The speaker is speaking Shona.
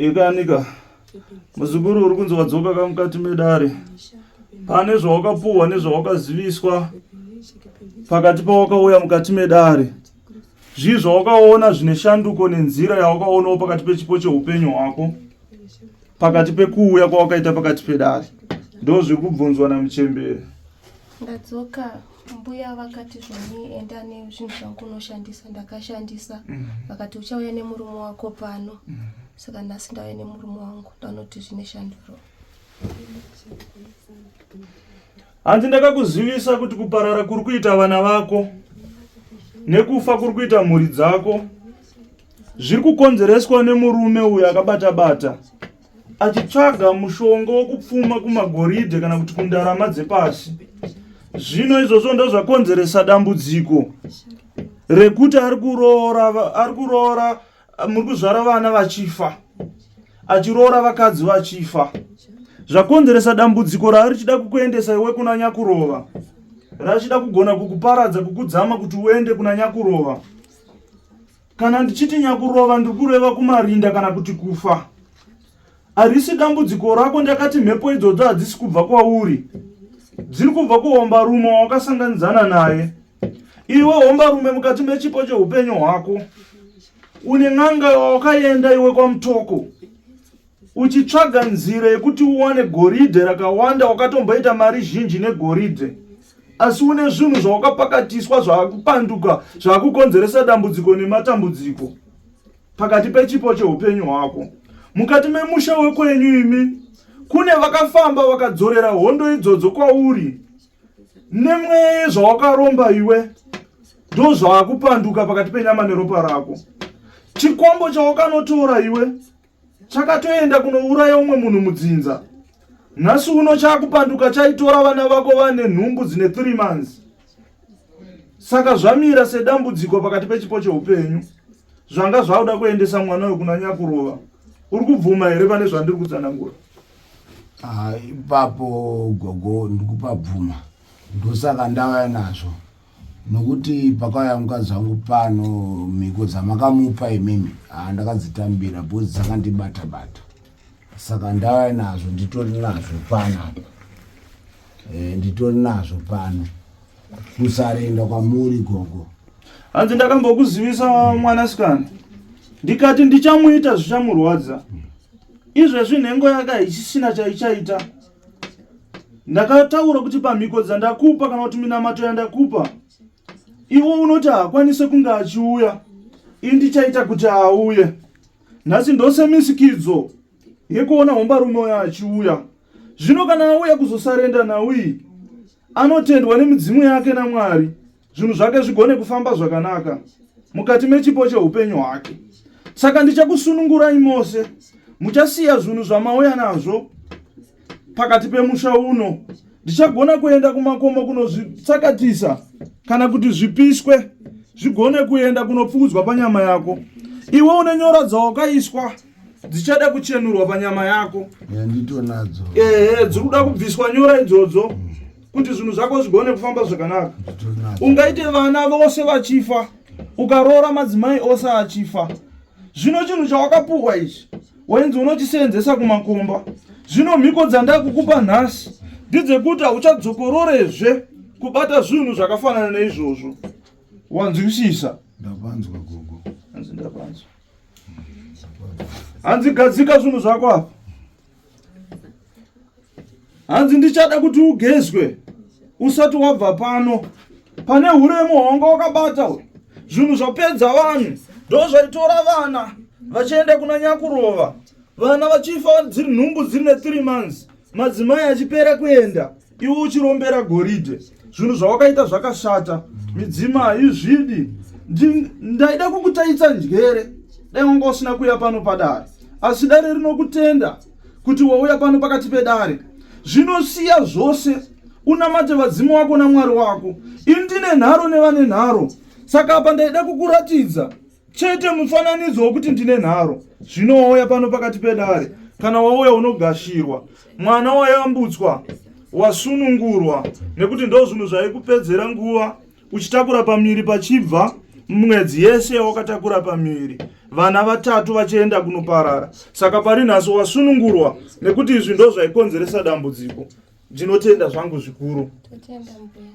Ikanika muzukuru uri kunzi wadzoka kamukati medare pane zvawakapuhwa nezvawakaziviswa pakati pawakauya mukati medare zvii zvawakaona zvine shanduko nenzira yawakaonawo pakati pechipo cheupenyu hwako pakati pekuuya kwawakaita pakati pedare ndo zviri kubvunzwa namuchembere ndadzoka mbuya vakati zvoni enda nezvinhu zvangu unoshandisa ndakashandisa mm. vakati uchauya nemurume wako pano mm. saka nhasi ndauya nemurume wangu ndanoti zvine shanduro Hanzi ndakakuzivisa kuti kuparara kuri kuita vana vako nekufa kuri kuita mhuri dzako zviri kukonzereswa nemurume uyu akabata bata achitsvaga mushonga wokupfuma kumagoridhe kana kuti kundarama dzepasi. Zvino izvozvo ndozvakonzeresa dambudziko rekuti ari kuroora ari kuroora muri kuzvara vana vachifa achiroora vakadzi vachifa zvakonzeresa dambudziko raari chida kukuendesa iwe kuna nyakurova rachida kugona kukuparadza kukudzama kuti uende kuna nyakurova kana ndichiti nyakurova ndiri kureva kumarinda kana kuti kufa Harisi dambudziko rako ndakati mhepo idzodzo hadzisi kubva kwauri. Dziri kubva kuhombarume wawakasanganidzana naye. Iwe hombarume mukati mechipo cheupenyu hwako. Une n'anga wawakaenda iwe kwaMutoko. Uchitsvaga nzira yekuti uwane goridhe rakawanda wakatomboita mari zhinji negoridhe. Asi une zvinhu zvawakapakatiswa zvakupanduka zvakukonzeresa dambudziko nematambudziko. pakati pechipo cheupenyu hwako mukati memusha wekwenyu imi kune vakafamba vakadzorera hondo idzodzo kwauri nemweya yezvawakaromba iwe ndozvaakupanduka pakati penyama neropa rako chikwambo chawakanotora iwe chakatoenda kunouraya umwe munhu mudzinza nhasi uno chaakupanduka chaitora vana vako vane nhumbu dzine 3 months saka zvamira sedambudziko pakati pechipo cheupenyu zvanga zvakuda kuendesa mwana uyu kuna nyakurova uri kubvuma here pane zvandiri kutsanangura ah, ipapo gogo ndiri kupabvuma ndosaka ndauya nazvo nokuti pakauya mukadzi wangu pano mhiko dzamakamupa imimi ah, ndakadzitambira bhozi dzakandibata bata saka ndauya nazvo nditori nazvo panapa eh, nditori nazvo pano kusarenda kwamuri gogo hanzi ndakambokuzivisa mwanasikana ndikati ndichamuita zvichamurwadza izvezvi nhengo yake haichisina chaichaita ndakataura kuti pamhiko dzandakupa kana kuti minamato yandakupa iwe unoti haakwanise kunge achiuya ini ndichaita kuti auye nhasi ndosemisikidzo yekuona hombarume uyo achiuya zvino kana auya kuzosarenda nhau iyi anotendwa nemidzimu yake namwari zvinhu zvake zvigone kufamba zvakanaka mukati mechipo cheupenyu hwake saka ndichakusunungurai mose muchasiya zvinhu zvamauya nazvo pakati pemusha uno ndichagona kuenda kumakomo kunozvitsakatisa kana kuti zvipiswe zvigone kuenda kunopfuudzwa panyama yako iwe une nyora dzawakaiswa dzichada kuchenurwa panyama yako nditonadzo ehe dziri kuda kubviswa nyora idzodzo kuti zvinhu zvako zvigone kufamba zvakanaka ungaite vana vose vachifa ukaroora madzimai ose achifa zvino chinhu chawakapuhwa ichi wainzi unochiseenzesa kumakomba zvino mhiko dzandakukupa nhasi ndedzekuti hauchadzokororezve kubata zvinhu zvakafanana neizvozvo wanzwisisa ndapanzwa gogo hanzi ndapanzwa hanzi gadzika zvinhu zvako apa hanzi ndichada kuti ugezwe usati wabva pano pane uremu hwawanga wakabata uyu zvinhu zvapedza vanhu ndozvaitora vana vachienda kuna nyakurova vana vachifa dziri nhumbu dziri ne3 months madzimai achipera kuenda iwe uchirombera goridhe zvinhu zvawakaita zvakashata midzimu haizvidi ndaida kukutaitsa njere dai wanga usina kuuya pano padare asi dare rinokutenda kuti wauya pano pakati pedare zvinosiya zvose unamate vadzimu wako namwari wako ini ndine nharo nevane nharo saka apa ndaida kukuratidza chete mufananidzo wokuti ndine nharo zvino wauya pano pakati pedare kana wauya unogashirwa mwana wayambutswa wasunungurwa nekuti ndo zvinhu zvaikupedzera nguva uchitakura pamiri pachibva mwedzi yese yawakatakura pamiri vana vatatu vachienda kunoparara. Saka pari nhasi wasunungurwa nekuti izvi ndo zvaikonzeresa dambudziko. Ndinotenda zvangu zvikuru. Totenda mbuya.